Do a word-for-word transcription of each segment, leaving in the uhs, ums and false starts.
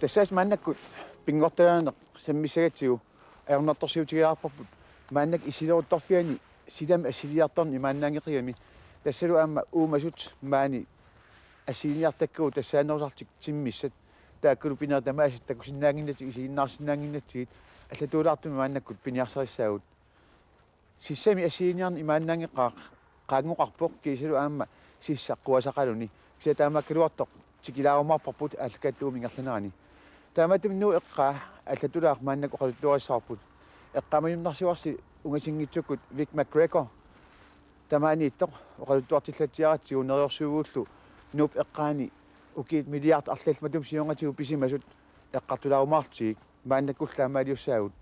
Tassaas maannakkut pinngortitaaneq sammissagatsigu ajornartorsiutigilaarparput maannakkut issileruttorfiani silami assiliartorneq imaannaanngeqigami, tassalu aamma uumasut maani assiliniartakkagut tassaanerusartik timmissat, taakkulu pinerit tamaasa takusinnaannginnatsigit isiginnaarsinnaannginnatsigit allatuulaartumik maannakkut piniarsarissaagut. Sissami assiliniarneq imaannaanngeqaaq qaanngoqarpoq kiisalu aamma sissaq quasaqaluni, kisianni taamaakkaluartoq tikilaarumaarparput aallakaatitut ingerlanerani. Taamaattumik Nuup eqqaa allatulaaq maannakkut oqaluttuarissavarput. Eqqaamajunnarsivarsi ungasinngitsukkut Vic McGregor tamaaniittoq oqaluttuartillatsiaratsigu neriorsuigullu Nuup eqqaani ukiut milliardit arlallit matuma siornatigut pisimasut eqqartulaarumaarlugit maannakkullu taamaaliussaagut.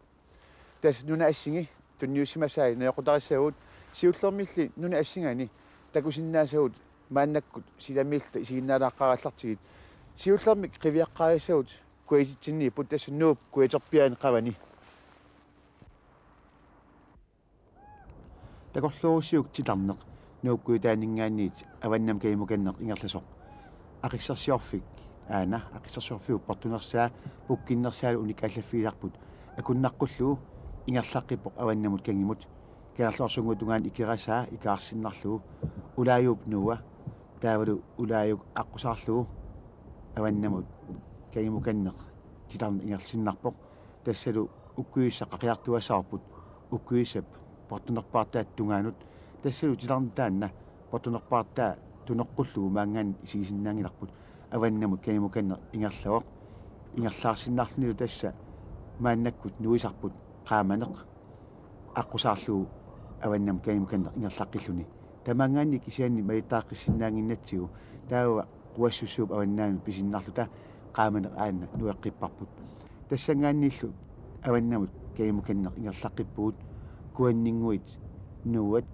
Tassa nunap assingi tunniussimasai najoqqutarissagut, siullermilli nunap assingani takusinnaasagut maannakkut silamiilluta isiginnaalaaqqaarallartigit. Siullermik qiviaqqaarissagut kujatitsinniipput, tassa Nuup kujaterpiaani qavani. Takorluurussiuk titarneq Nuup Kujataaninngaanniit avannamut kangimukanneq ingerlasoq. Aqissersiorfik aana, aqissersiorfiup portunersaa pukkinnersaalu unikaallaffigisarput akunnaqqullugu ingerlaqqippoq avannamut kangimut. Kangerluarsunnguup tungaanut ikerasaa ikaarsinnarlugu Ulaajuup Nuua, taavalu Ulaajuk aqqusaarlugu avannamut kangimukanneq titarneq ingerlasinnarpoq. Tassalu ukkuissaq qaqiartuaassavarput, ukkuissap portunerpaartaata tungaanut, tassalu titarneq taanna portunerpaartaa tunoqqullugu maanngaanniit isigisinnaanngilarput. Avannamut kangimukanneq ingerlavoq. Ingerlaarsinnarlunilu tassa maannakkut nuisarput qaamaneq aqqusaarlugu avannamut kangimukanneq ingerlaqqilluni. Tamaanngaanniit kisianni malittariiqqissinnaannginnatsigu, taava Quassussuup avannaanut pisinnarluta qaamaneq aana nueqqipparput. Tassanngaanniillu avannamut kangimukanneq ingerlaqqippugut, Kuanninnguit Nuuat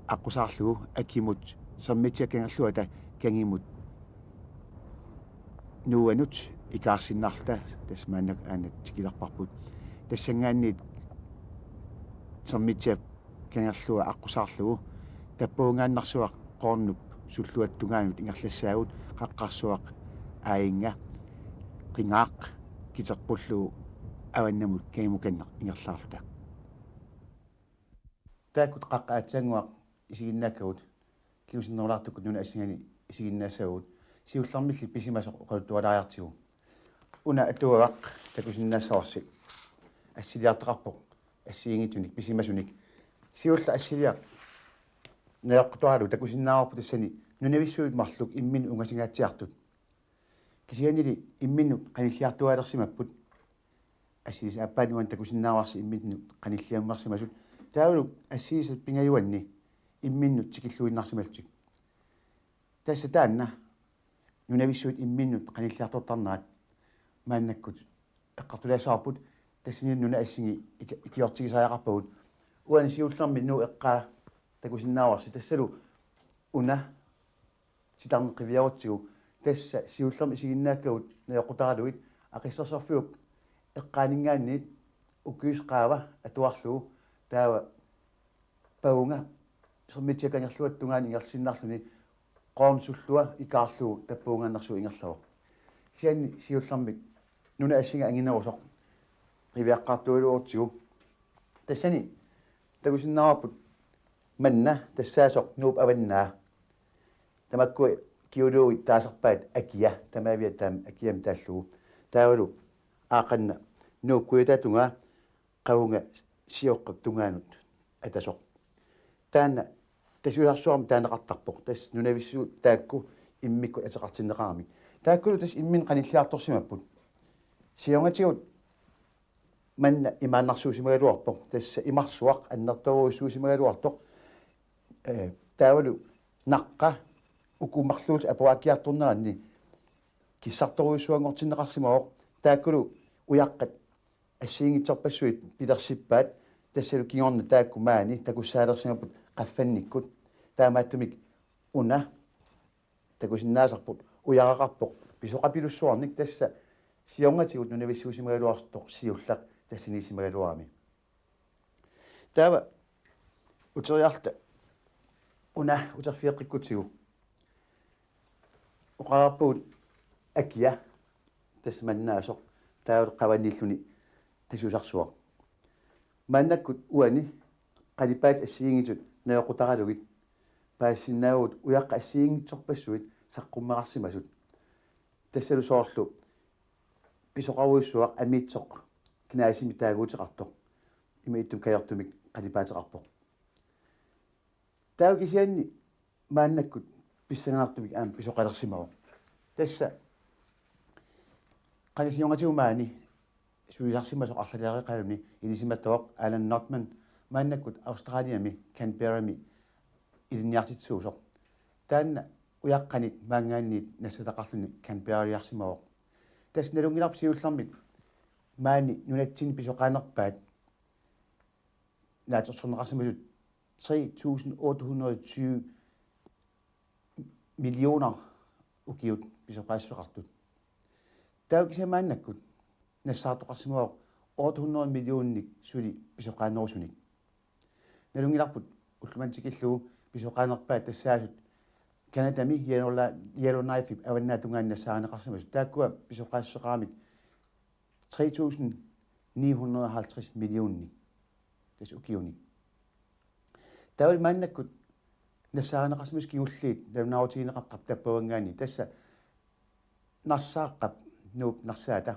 aqqusaarlugu akimut Sermitsiap kangerluata kangimut Nuuanut ikaarsinnarluta, tassa maannakkut aana tikilerparput. Tassanngaanniit Sermitsiap kangerlua aqqusaarlugu Tappavunngaannarsuaq Qoornup sulluata tungaanut ingerlassaagut, Qaqqarsuaq Aajinnga Qingaaq kiterpullugu avannamut kangimukanneq ingerlaarluta. Taakku qaqqat aatsaannguaq isiginnaakkagut kingusinnerulaartukkut nunap assingani isiginnaassavagut, siullermilli pisimasoq oqaluttualaariartigu. Una atuagaq takusinnaassavarsi assiliartoqarpoq assigiinngitsunik pisimasunik. Siulleq assiliaq najoqqutaralugu takusinnaavarput tassani nunavissuit marluk imminnut ungasingaatsiartut. Kisiannili imminnut qanilliartuaalersimapput. Assilisap aappaani uani takusinnaavarsi imminnut qanilliammersimasut. Taavalu assilisap pingajuanni imminnut tikilluinnarsimallutik. Tassa taanna nunavissuit imminnut qanilliartortarnerat maannakkut eqqartulaassavarput, tassani nunap assingi iki-, ikiortigisariaqarpagut. Uani siullermik Nuup eqqaa takusinnaavarsi, tassalu una titarneq qiviarutsigu, tassa siullermik isiginnaakkagut najoqqutaralugit, aqissersorfiup eqqaaninngaanniit ukkuissoq qaava atuarlugu, taava pavunga Sermitsiap kangerluata tungaanut ingerlasinnarluni Qoornup sullua ikaarlugu Tappavunngaannarsuaq ingerlavoq. Kisianni siullermik nunap assinga anginerusoq qiviaqqaartugaluarutsigu. Tassani takusinnaavarput manna tassaasoq Nuup avannaa. Tamakkua geologit taasarpaat akia, tamaaviat taama akiamik taallugu. Taavalu aaqqanna Nuup kujataatungaa qavunga sioqqap tungaanut atasoq. Taanna tasiusarsuarmik taaneqartarpoq, tassa nunavissuit taakku immikkut ateqartinneqaramik. Taakkulu tassa imminnut qanilliartorsimapput. Siornatigut manna imaannarsuusimagaluarpoq, tassa imarsuaq annertoorujussuusimagaluartoq. Ee, taavalu naqqa uku marluullutik apuakkiartorneranni kissartorujussuanngortinneqarsimavoq. Taakkulu ujaqqat assigiinngitsorpassuit pilersippaat, tassalu kingorna taakku maani takussaalersimapput qaffannikkut. Taamaattumik una takusinnaasarput ujaraqarpoq pisoqapilussuarnik, tassa siornatigut nunavissuusimagaluartoq siulleq tassaniissimagaluarami. Taava uteriarluta una uterfigeqqikkutsigu oqarpugut akia, Tassa mannaasoq taavalu qavanniilluni tasiusarsuaq. Maannakkut uani qalipaatit assigiinngitsut najoqqutaralugit paasisinnaavagut ujaqqat assigiinngitsorpassuit saqqummerarsimasut. Tassalu soorlu pisoqarujussuaq amiitsoq kinaasimi taaguuteqartoq ima ittumik kajortumik qalipaateqarpoq. Taava kisianni maannakkut pissanganartumik aamma pisoqalersimavoq. Tassa qanisiungatigut maani sulisarsimasoq arlalereqaluni ilisimatuvoq Alan Nordman, maannakkut Australiami Canberrami ilinniartitsisuusoq. Taanna ujaqqanik maanngaanniit nassataqarluni Canberraliarsimavoq. Tassa nalunngilarput siullermik maani nunatsinni pisoqaanerpaat naatsorsorneqarsimasut tre tusind otte hundrede og tyve millioner ukiut pisoqaassuseqartut. Taava kisianni maannakkut nassaartoqarsimavoq otte hundrede millioner suli pisoqaanerusunik. Nalunngilarput ulloq manna tikillugu pisoqaanerpaat tassaasut Canadami Yellowla-, Yellowknife-ip avannaata tungaani nassaarineqarsimasut. Taakkua pisoqaassuseqaramik tre tusind ni hundrede og halvtreds millioner. Tassa ukiunik. Taavalu maannakkut nassaarineqarsimasut kingulliit nalunaarutigineqartarput tappavanngaanniit. Tassa Narsaaqqap Nuup Narsaata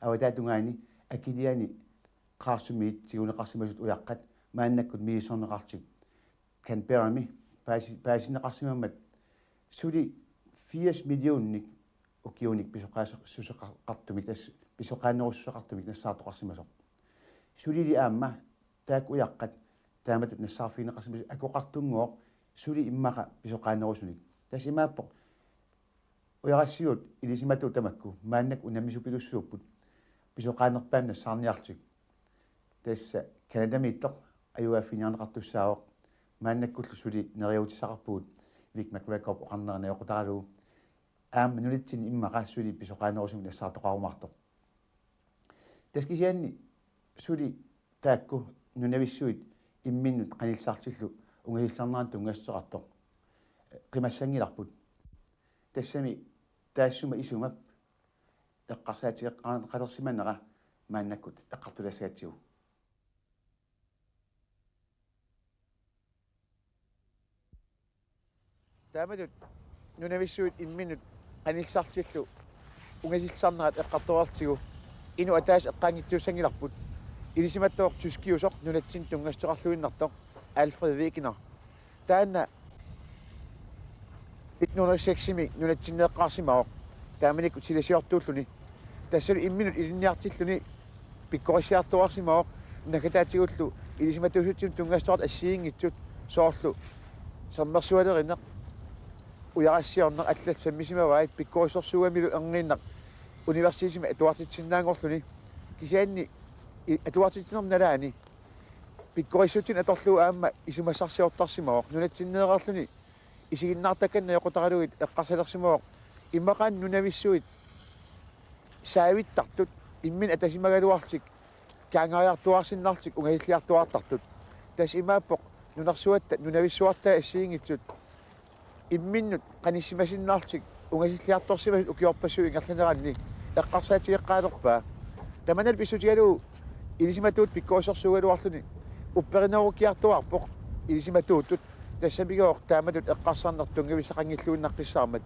avataata tungaani Akiliani Qaarsumiit tiguneqarsimasut ujaqqat maannakkut misissorneqarlutik Canberrami paasi-, paasineqarsimammat suli firs millioner ukiunik pisoqaassuseqartumik, tassa pisoqaanerussuseqartumik nassaartoqarsimasoq. Sulili aamma taakku ujaqqat taamatut nassaarfigineqarsimasut akoqartunngooq suli immaqa pisoqaanerusunik. Tassa imaappoq ujarassiuut ilisimatuut tamakku maannakkut unammisupilussuupput pisoqaanerpaamik nassaarniarlutik. Tassa Canadamiittoq ajugaaffiginiarneqartussaavoq, maannakkullu suli neriuutissaqarpugut Vic McRae Corp oqarnera najoqqutaralugu. Aamma nunatsinni immaqa suli pisoqaanerusumik nassaartoqarumaartoq. Tassa kisianni suli taakku nunavissuit imminnut qanillisartullu ungasissornerannut tunngassuteqartoq qimassanngilarput. Tassami taassuma isumap eqqarsaatigeqqalersimanera maannakkut eqqartulaassagatsigu. Taamatut nunavissuit imminnut qanillisartullu ungasissornerat eqqartoreertigu inuk ataaseq eqqaanngitsuussanngilarput. Ilisimatuvoq tyskiusoq nunatsinnut tunngassuteqarluinnartoq Alfred Wegener. Taanna nitten hundrede og seks-imi nunatsinni eqqaarsimavoq. Taamanikkut silasiortuulluni. Tassalu imminut ilinniartilluni pikkorissiartuaarsimavoq, naggataatigullu ilisimatuusutsimut tunngassuteqartut assigiinngitsut, soorlu sermersualerineq, ujarassiorneq, allat sammisimavaat, pikkorissorsuugamilu erniinnaq universitetimi atuartitsisinnaanngorluni. Kisianni i-, atuartitsinerma nalaani pikkorissutsinut atorlugu aamma isumassarsiortarsimavoq. Nunatsinneereerluni isiginnaartakkanik najoqqutaralugit eqqarsalersimavoq immaqaana nunavissuit saavittartut imminnut atasimagaluarlutik kaangariartuaarsinnarlutik ungasilliartuaartartut. Tassa imaappoq nunarsuatta nunavissuartaat assigiinngitsut imminnut qanissimasinnaarlutik ungasilliartorsimasut ukiorpassuit ingerlaneranni eqqarsaatigeqqaalerpaa. Tamannalu pissutigalugu ilisimatuut pikkorissorsuugaluarluni upperinerukkiartuaarpoq ilisimatuutut, tassamigooq taamatut eqqarsarneq tunngavissaqanngilluinnaqqissaarmat.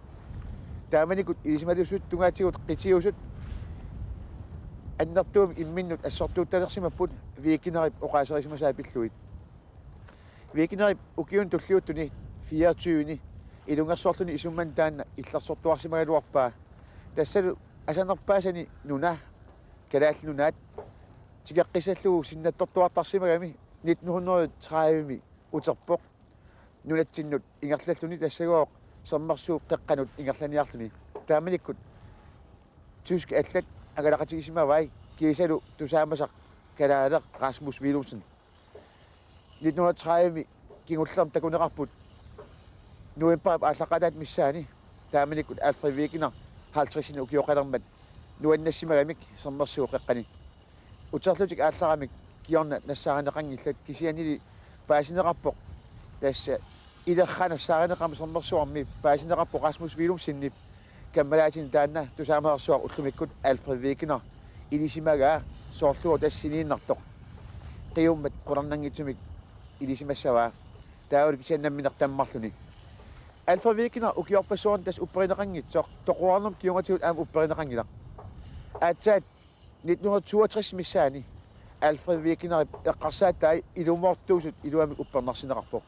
Taamanikkut ilisimatuusutut tungaatigut qitiusut annertuumik imminnut assortuuttalersimapput Wegenerip oqaaserisimasaa pillugit. Wegenerip ukiuni tulliuttuni fireogtyve-ni ilungersorluni isumanni taanna illersortuarsimagaluarpaa. Tassalu asanerpaasani nuna, Kalaallit Nunaat, tikeqqissallugu sinnattortuartarsimagami nitten hundrede tredive-mi uterpoq nunatsinnut ingerlalluni, tassagooq Sermersuup qeqqanut ingerlaniarluni. Taamanikkut tyskit allat angalaqatigisimavai, kiisalu tusaamasaq kalaaleq Rasmus Willumsen. Nitten hundrede tredive-mi kingullermi takuneqarput novembarip aallaqqaataata missaani, taamanikkut Alfred Wegener halvtredsinik ukioqalermat nuannassimagamik Sermersuup qeqqani. Uterlutik aallaramik kingorna nassaarineqanngillat, kisiannili paasineqarpoq, tassa ilerra nassaarineqarmat Sermersuarmi paasineqarpoq Rasmus Willumsenip Kammalaatini taanna tusaamarsuaq ullumikkut Alfred Wegener ilisimagaa soorlu tassiniinnartoq. Qiummat qularnanngitsumik ilisimassavaa. Taavalu kisianni nammineq tammarluni. Alfred Wegener ukiorpassuarni tassa upperineqanngitsoq, toquarnermut kingornatigut aamma upperineqanngilaq. Aatsaat nitten hundrede toogtres missaani Alfred Wegenerip eqqarsaatai ilumoortuusut iluamik uppernarsineqarpoq.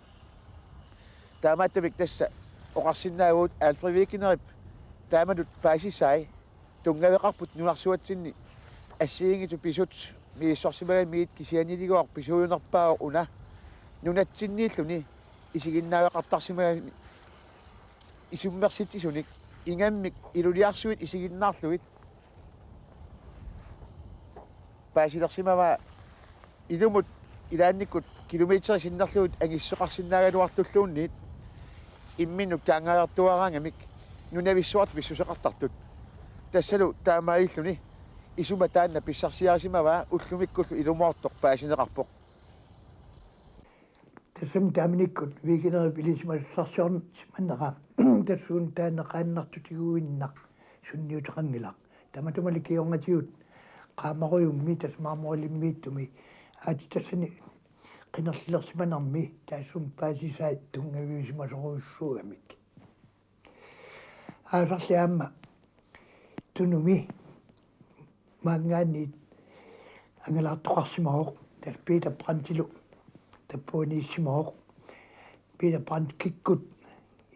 Taamaattumik tassa oqarsinnaavugut Alfred Wegenerip taamatut paasisai tunngaveqarput nunarsuatsinni assigiinngitsut pisut misissorsimagamigit, kisianniligaaq pisuujunerpaaq una nunatsinniilluni isiginnaaveqartarsimagami isummersitsisunik ingammik iluliarsuit isiginnaarlugit paasilersimavaa ilumut ilaannikkut kilometerit sinnerlugit angissuseqarsinnaagaluartulluunniit imminnut kaangaartuaraangamik nunavissuartut pissuseqartartut. Tassalu taamaalilluni isuma taanna pissarsiarisimavaa ullumikkullu ilumoortoq paasineqarpoq. Tassami taamanikkut Wegenerip ilisimasassarsiorsimanera tassuuna taanna qaannartutiguinnaq sunniuteqanngilaq. Tamatumali kingornatigut qaamarujummik tassa marmorilimmiittumi aatsitassani qinerlilersimanermi taassuma paasisai tunngavisimasorujussuugamik. Aasarli aamma Tunumi maanngaanniit angalaartoqarsimavoq, tassa Peter Brandtilu tappuaniissimavoq. Peter Brandt kikkut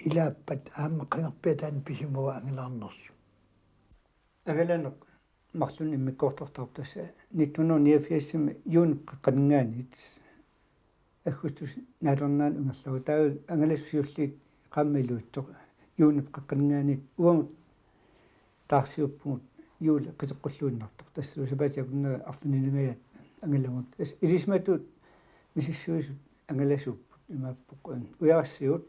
ilaappat aamma qangarpiaq taanna pisimavoq angalaarnersoq. Angalaneq marlunnik immikkoortortarpoq, tassa nitten hundrede niogfirsimi juunip qeqqaninngaanniit aggustip naalernerani ingerlavoq. Taava angalasut siulliit qaammat iluitsoq juunip qeqqaninngaanniit uagut taarsiuppugut juuli qiteqqulluinnartoq. Tassalu sapaatip akunneri arfinilingajaat angalamut. Tassa ilisimatuut misissuisut angalasuupput, imaappoq, ujarassiuut,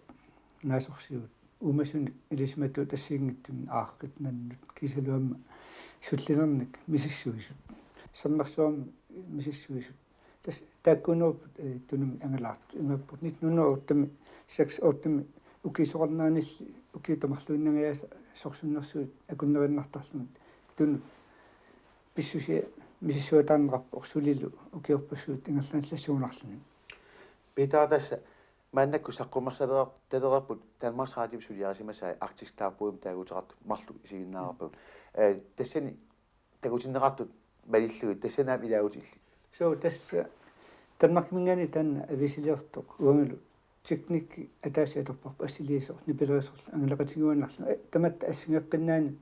naasorsiuut, uumasunik ilisimatuut assigiinngitsunik aaqqit nannut, kiisalu aamma sullinernik misissuisut. Sermersuarmi misissuisut. Tassa taakkuunerupput, eh, Tunumi angalaartut. Imaappoq nitten hundrede og otte, seks otte ukiut soqarneranilli ukiut tamarluinnangajaasa sorsunnersuut akunneriinnartarlugit Tunumi pissusia misissuataarneqarpoq sulilu ukiorpassuit ingerlaannaq lassugunarluni. Peter, tassa maannakkut saqqummersalereerput Danmarks Radiop suliarisimasai Arctic Star Puuimik taaguuteqartut marluk isiginnaareerpagut. Eh, tassani takutinneqartut malillugit, tassani aamma ilaavutit illit. Suu, tassa Danmarkiminngaanniit taanna aviisiliortoq uangalu teknikki ataaseq atorparput assiliisoq, nipilerisorlu angalaqatigiuaannarlugu. Eh, tamatta assigeqqinnaani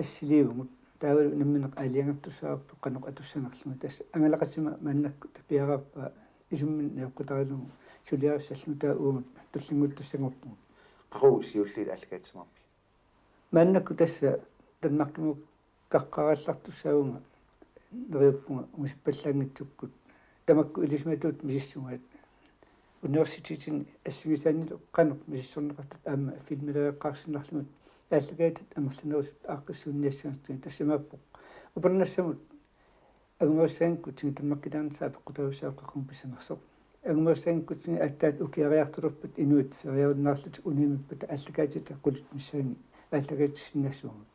assiliivugut. Taavalu nammineq aalajangertussaavarput qanoq atussanerlugu. Tassa angalaqatima maannakkut piareerpaa isummik nioqqutaralugu suliarissallugu, taava uagut tullinnguuttussanngorpugut. Qaqugu siulliit aallakaatitsimaarpigit? Maannakkut tassa Danmarkimut qaqqaraallartussaavunga neriuppunga ungusippallaanngitsukkut tamakku ilisimatuut misissugaat. Universitetini assigisaannilu qanoq misissorneqartut aamma filmileriaqqaarsinnarlugit aallakaatitat amerlanerusut aaqqissuunniassagatsigit, tassa imaappoq upernassamut angumerissaanngikkutsigu Danmarkilaarnissaq apeqqutaajussaavoq qaqugu pissanersoq. Angumerissaanngikkutsigu aatsaat ukiariartulerpat inuit feriarunnaarlutik unammippata aallakaatitat qulit missaanni aallakaatitsisinnaassuugut.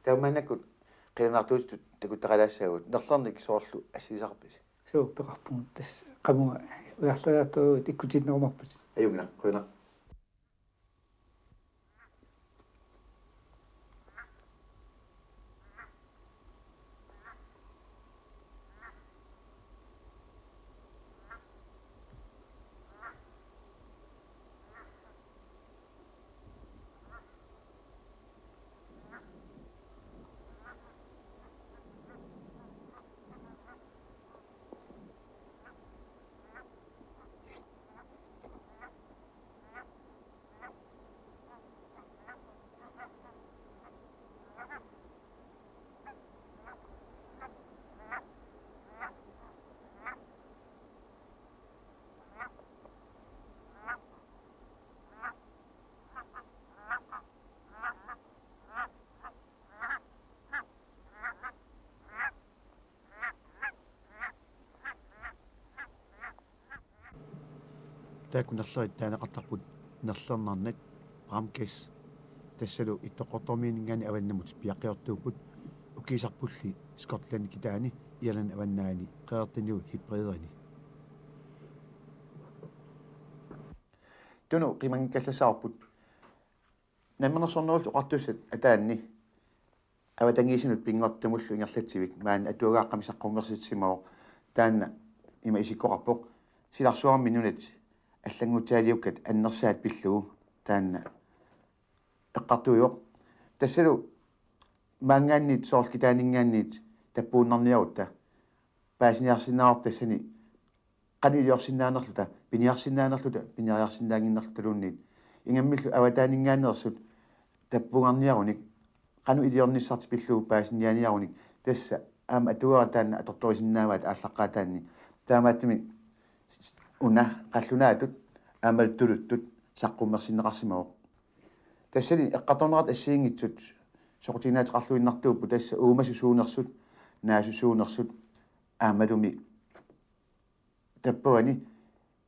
Taava maannakkut qilanaartuutitut takuttaqalaassaagut, nerlernik soorlu assigisaqarpisi? Suu, peqarpugut, tassa qamunga ujarleriartoruit ikkutinnerumarput. Ajunngilaq, qujanaq. Taakku nerlerit taaneqartarput nerlernarnat, Bramkas. Tassalu Ittoqqortoormiininngaanniit avannamut piaqqiortuupput, ukiisarpulli Skotlandip kitaani, Irlandip avannaani, Qeqertanilu Hebriderne. Tunut qimanngikkallassavarput. Namminersornerullutik Oqartussat ataanni avatangiisinut Pinngortumullu ingerlatsivik maani atuagaaqqamik saqqummersitsisimavoq, taanna ima isikkoqarpoq: Silarsuarmi nunat allanngutsaaliukkat annersaat pillugu taanna eqqartuivoq. Tassalu maanngaanniit soorlu kitaaninngaanniit tappuinnarniarutta paasiniarsinnaavarput tassani qanoq iliorsinnaanerluta, piniarsinnaanerluta, piniariarsinnaannginnerlutaluunniit. Ingammillu avataaninngaanneersut tappuinnarniarunik qanoq iliornissartik pillugu paasiniaaniarunik, tassa aamma atuagaq taanna atortorisinnaavaat aallaqqaataanni. Taamaattumik una qallunaatut aammalu tuluttut saqqummersinneqarsimavoq. Tassani eqqartorneqartut assigiinngitsut soqutiginaateqarluinnartuupput, tassa uumasusuunersut, naasusuunersut aammalumi tappavani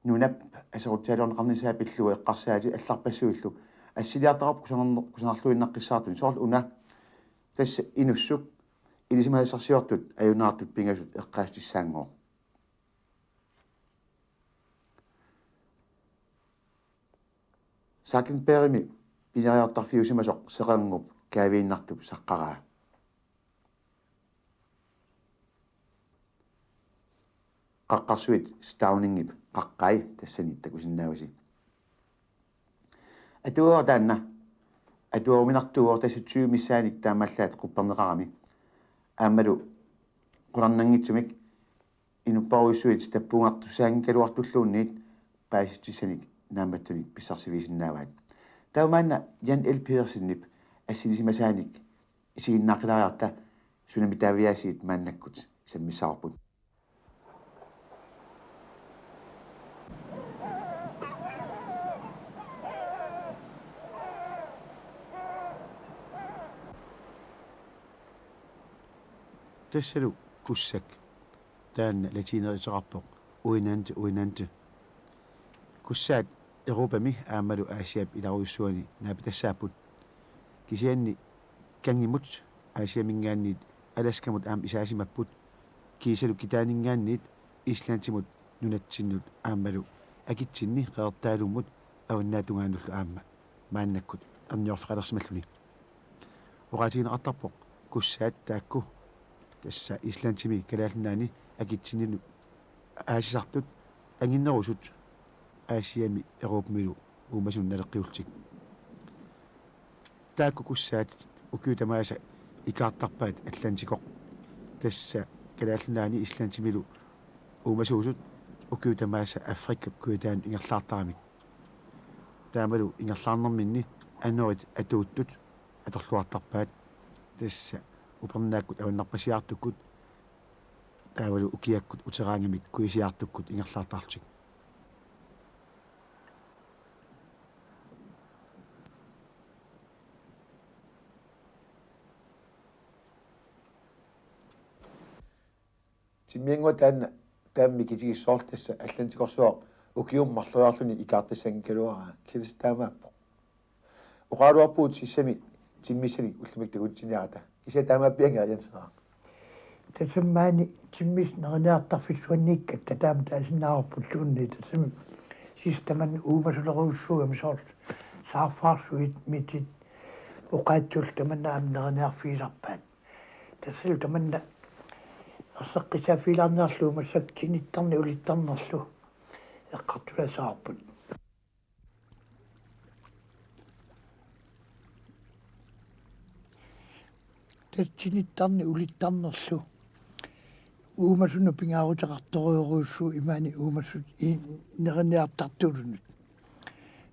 nunap aserortaalerneqarnissaa pillugu eqqarsaatit allarpassuillu. Assiliartaqarpoq kusanarne-, kusanarluinnaqqissaartumik. Soorlu una tassa inussuk ilisimasassarsiortut ajunaartut pingasut eqqaassutissaanngooq. Zackenbergimi piniariartarfiusimasoq seqerngup kaaviinnartup saqqaraa. Qaqqarsuit Stauningip qaqqai tassani takusinnaavasi. Atuagaq taanna atuaruminartuuvoq, tassa tyve missaanik taamaallaat qupperneqarami. Aammalu qularnanngitsumik inupparujussuit tappuinnartussaanngikkaluartulluunniit paasissutissanik naammattunik pissarsivigisinnaavaat. Taava maanna Jan L. Pedersenip assilisimasaanik isiginnaaqqilaariarta, sunami taaviaasiit maannakkut sammissavarput. Tassalu Kussak, taanna latiineruteqarpoq Uinante, Uinante. Kussaat Europami aammalu Asiap ilarujussuani naapitassaapput. Kisianni kangimut Asiaminngaanniit Alaskamut aamma isaasimapput, kiisalu kitaaninngaanniit Islandimut nunatsinnut aammalu akitsinni Qeqertaalummut avannaatungaanullu aamma maannakkut erniorfeqalersimalluni. Oqaatigineqartarpoq Kussaat taakku tassa Islandimi Kalaallit Nunaanni akitsinnilu aasisartut anginnerusut Asiami Europamilu uumasunik naleqqiullutik. Taakku Kussaat ukiut tamaasa ikaartarpaat Atlantikoq. Tassa Kalaallit Nunaanni Islandimilu uumasuusut ukiut tamaasa Afrikap kujataanut ingerlaartaramik. Taamalu ingerlaarnerminni anorit atuuttut atorluartarpaat. Tassa upernaakkut avannarpasiartukkut taavalu ukiakkut uteraangamik kuisiartukkut ingerlaartarlutik. Timmiannguaq taanna taama mikitigissoorlu tassa Atlantikorsuaq ukiumut marloriarluni ikaartassanngikkaluaraa. Kisianni taamaappoq. Oqaraluarpugut sissami timmissanik ullumikkut takutsiniarata. Kisianni taamaappianngilaq, Jens Henrik. Tassami maani timmissat neriniartarfissuanniikkatta taama taasinnaavarpulluunniit, tassami sissap tamanna uumasulerujussuugami, soorlu saarfaarsuit, mitit, oqaatsullu tamanna aamma neriniarfigisarpaat. Tassalu tamanna erseqqissaaffigilaarniarlugu massakkut tinittarneq ulittarnerlu eqqartulaassavarput. Tassa tinittarneq ulittarnerlu uumasunut pingaaruteqartorujorujussuuvoq imaani uumasut i-, neriniartartulunut.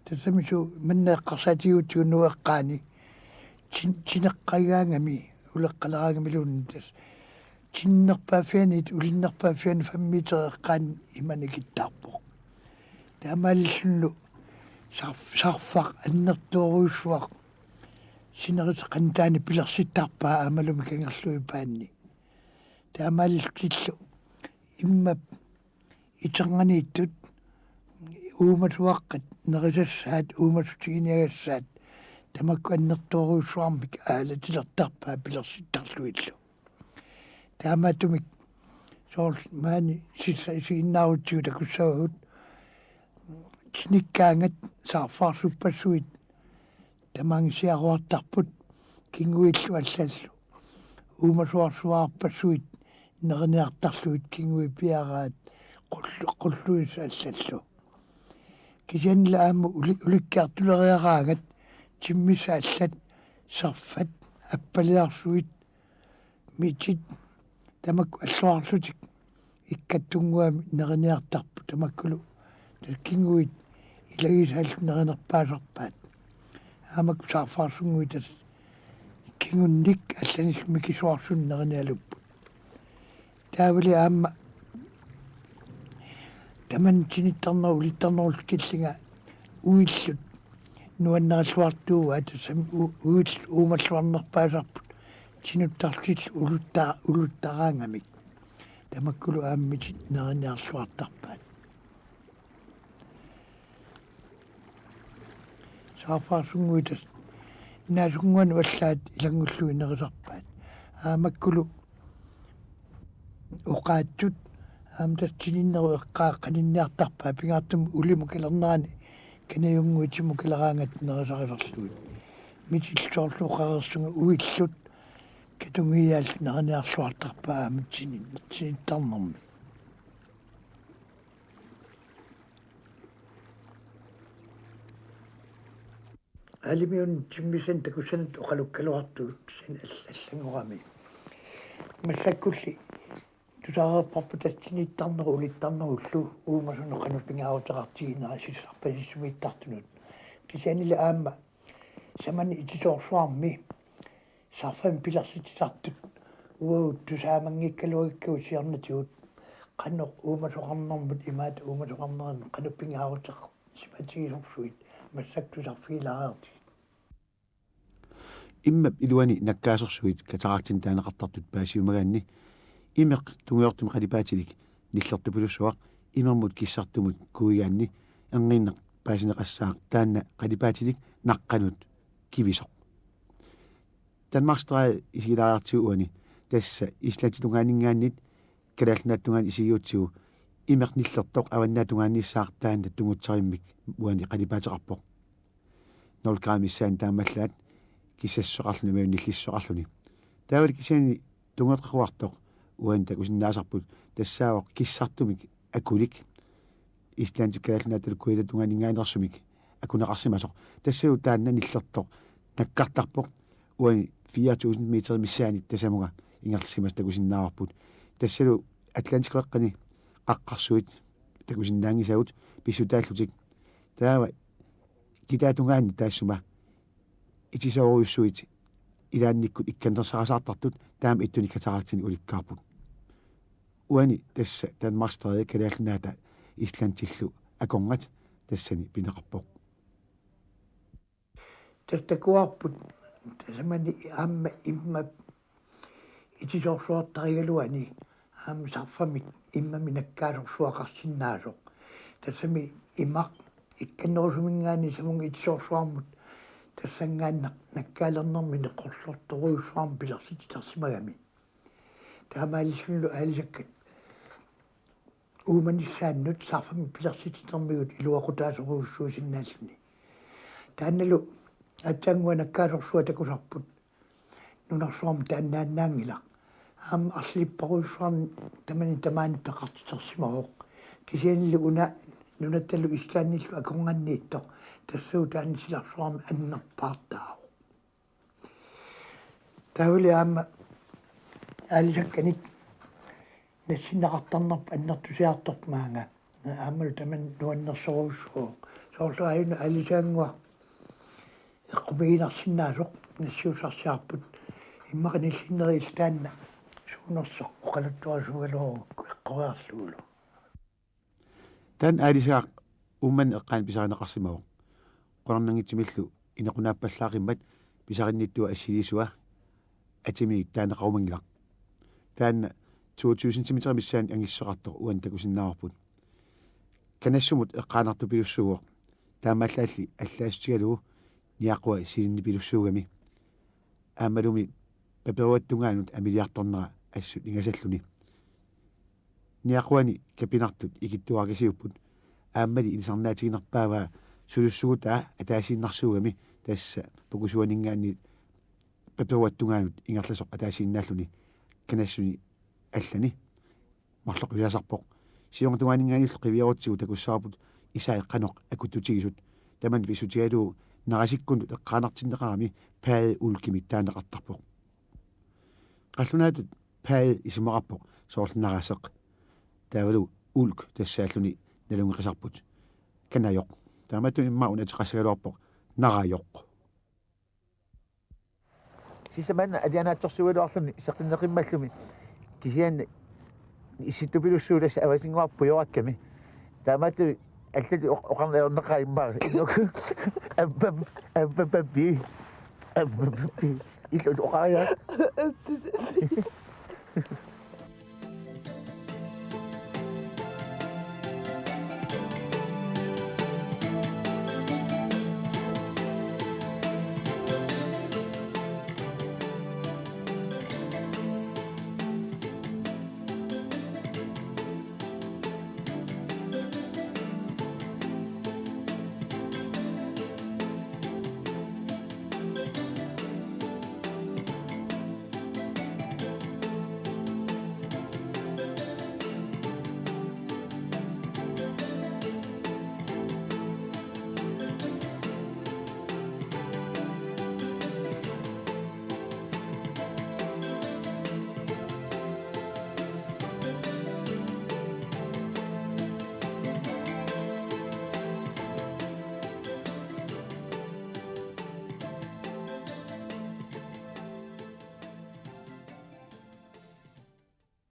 Tassami suu manna eqqarsaatigiutsigu Nuup eqqaani tin-, tineqqagaangami uleqqaleraangamiluunniit, tassa tinnerpaaffianit ulinnerpaaffianit fem meter eqqaani ima nikittaarpoq. Taamaalillunilu saarf-, saarfaq annertoorujussuaq sinerissap qanittuani pilersittarpaa aammalumi kangerluipaanni. Taamaalillutillu immap iternianiittut uumasuaqqat nerisassaat, uumasut tiguniagassaat, tamakku annertoorujussuarmik aalatilertarpaat pilersittarlugillu. Taamaattumik soorlu maani sissa isiginnaarutsigu takussavagut tinikkaangat saarfaarsuppassuit tamaangisiaruartarput kinguillu allallu uumasuarsuarpassuit neriniartarlugit kinguit piaraat qullu-, qulluisa allallu. Kisiannili aamma uli-, ulikkiartuleriaraangat timmissat allat serfat appaliarsuit mitit tamakku alluarlutik ikkattunnguamik neriniartarput tamakkulu tassa kinguit ilagisaallu nerinerpaasarpaat. Aamma saarfaarsunnguit tassa kingunnik allanillu mikisuarsunik nerinialupput. Taavali aamma tamanna tinittarnerup ulittarnerullu killinga uillut nuanneralluartuugaat tassami u-, uillut uumalluarnerpaasarput tinuttarlutillu ulutta-, uluttaraangamik. Tamakkulu aamma mitit neriniarluartarpaat. Saarfaarsunnguit tassa naasunnguanut allaat ilanngullugit nerisarpaat. Aammakkulu oqaatsut aamma tassa tininnerup eqqaa qaninniartarpaat pingaartumik ulimut kalernerani kanajunnguit timut kaleraangat nerisarisarlugit. Mitillu soorlu oqareersunga uillut katungiaallu neriniarluartarpaat aamma tinin-, tinittarnermi. Aalimiunut timmissanik takussanik oqalukkaluartugut kisianni all-, allanngorami. Massakkulli tusareerparput tassa tinittarnerup ulittarnerullu uumasunut qanoq pingaaruteqartiginera sissarpasissumiittartunut. Kisiannili aamma samani itisoorsuarmi sarfamik pilersitsisartut uagut tusaamanngikkaluarikkagut siornatigut qanoq uumasoqarnermut imaattoq uumasoqarneranut qanoq pingaaruteqarsimatigisorsuit massakkut tusarfigilaariartigit. Immap iluani nakkaasorsuit kataraktinik taaneqartartut paasiumagaanni imeq tungujortumik qalipaatilik nillertupilussuaq imermut kissartumut kuigaanni erngiinnaq paasineqassaaq taanna qalipaatilik naqqanut kivisoq. Danmarkstræde isigilaariartigu uani tassa Islanditungaaninngaanniit Kalaallit Nunaata tungaanut isigiutsigu imeq nillertoq Avannaata tungaaniissaaq taanna tungutsarimmik uani qalipaateqarpoq. Nul gram missaani taamaallaat kissassuseqarluni imaluunniit nillissuseqarluni. Taavalu kisianni tungueqaruartoq uani takusinnaasarput tassaavoq kissartumik akulik Islandip Kalaallit Nunaata Kuiata tungaaninngaanneersumik akuneqarsimasoq. Tassalu taanna nillertoq nakkartarpoq uani fire tusind meter missaani tasamunga ingerlasimasoq takusinnaavarput. Tassalu Atlantikkut qeqqani qaqqarsuit takusinnaanngisagut pissutaallutik. Taava kitaatungaani taassuma itisoorujussuit ilaannikkut ikkannersarasaartartut taama ittunik kataraktinik ulikkaarput. Uani tassa Danmarkstræde Kalaallit Nunaata Islandillu akornat tassani pineqarpoq. Tassa takuarput tasamani aamma immap itisoorsuartarigaluani aamma sarfamik immamik nakkaasorsuaqarsinnaasoq. Tassami imaq ikkannerusuminngaanniit samunga itisoorsuarmut tassanngaannaq nakkaalernermini qerlortorujussuarmik pilersitsisarsimagami. Taamaalillunilu aalisakkat uumanissaannut sarfamik pilersitsinermigut iluaqutaasorujussuusinnaalluni. Taannalu aatsaannguaq nakkaasorsuaq takusarput nunarsuarmi taannaannaanngilaq. Aamma arlipparujussuarnik tamani tamaani peqartitersimavoq. Kisiannili una nunattalu Islandillu akornanniittoq tassalu taanna silarsuarmi annerpaartaavoq. Taavali aamma aalisakkanik nassinneqartarnerput annertusiartorpoq maanga. Aammalu tamanna nuannersorujussuuvoq. Soorlu aajuna aalisaannguaq eqqumiiginarsinnaasoq nassiussarsiarput. Immaqa nillinneri illit taanna suunersoq oqaluttuarisuugaluarukku eqqoriarlugulu. Taanna aalisagaq Uummannap eqqaani pisarineqarsimavoq. Qularnanngitsumillu inequnaappallaqimmat pisarinnittua assiliisua atiminik taaneqarumanngilaq. Taanna to tusind centimeter missaani angissuseqartoq uani takusinnaavarput. Kanassumut eqqaanartupilussuuvoq. Taamaallaalli allaassutigalugu niaqua silinnipilussuugami. Aammalumi paperuat tungaanut amiliartornera assut ingasalluni. Niaquani kapinartut ikittuarakasiupput. Aammali ilisarnaatiginerpaavaa sulussugutaa ataasiinnarsuugami, tassa pukusuaninngaanniit paperuat tungaanut ingerlasoq ataasiinnaalluni kanassuni allani. Marloqisaasarpoq. Siorna tungaaninngaanniillu qiviarutsigu takussavarput isai qanoq akuttutigisut. Tamanna pissutigalugu narasikkunnut eqqaanartinneqarami Pade Ulkimik taaneqartarpoq. Qallunaatut Pade isumaqarpoq soorlu naraseq. Taavalu ulk tassaalluni nalunngeqisarput kanajoq. Taamatut immaqa una ateqassagaluarpoq narajoq. Sisamanna alianaatsorsuugaluarluni seqinneqimmallumi, kisianni issittupilussuup tassa avasinnguaq pujorakkami. Taamatut allat oq-, oqarneq ajornaqaaq immaqa. Inuku ammam, ammamammi. Ammamammi. Illut oqariaq.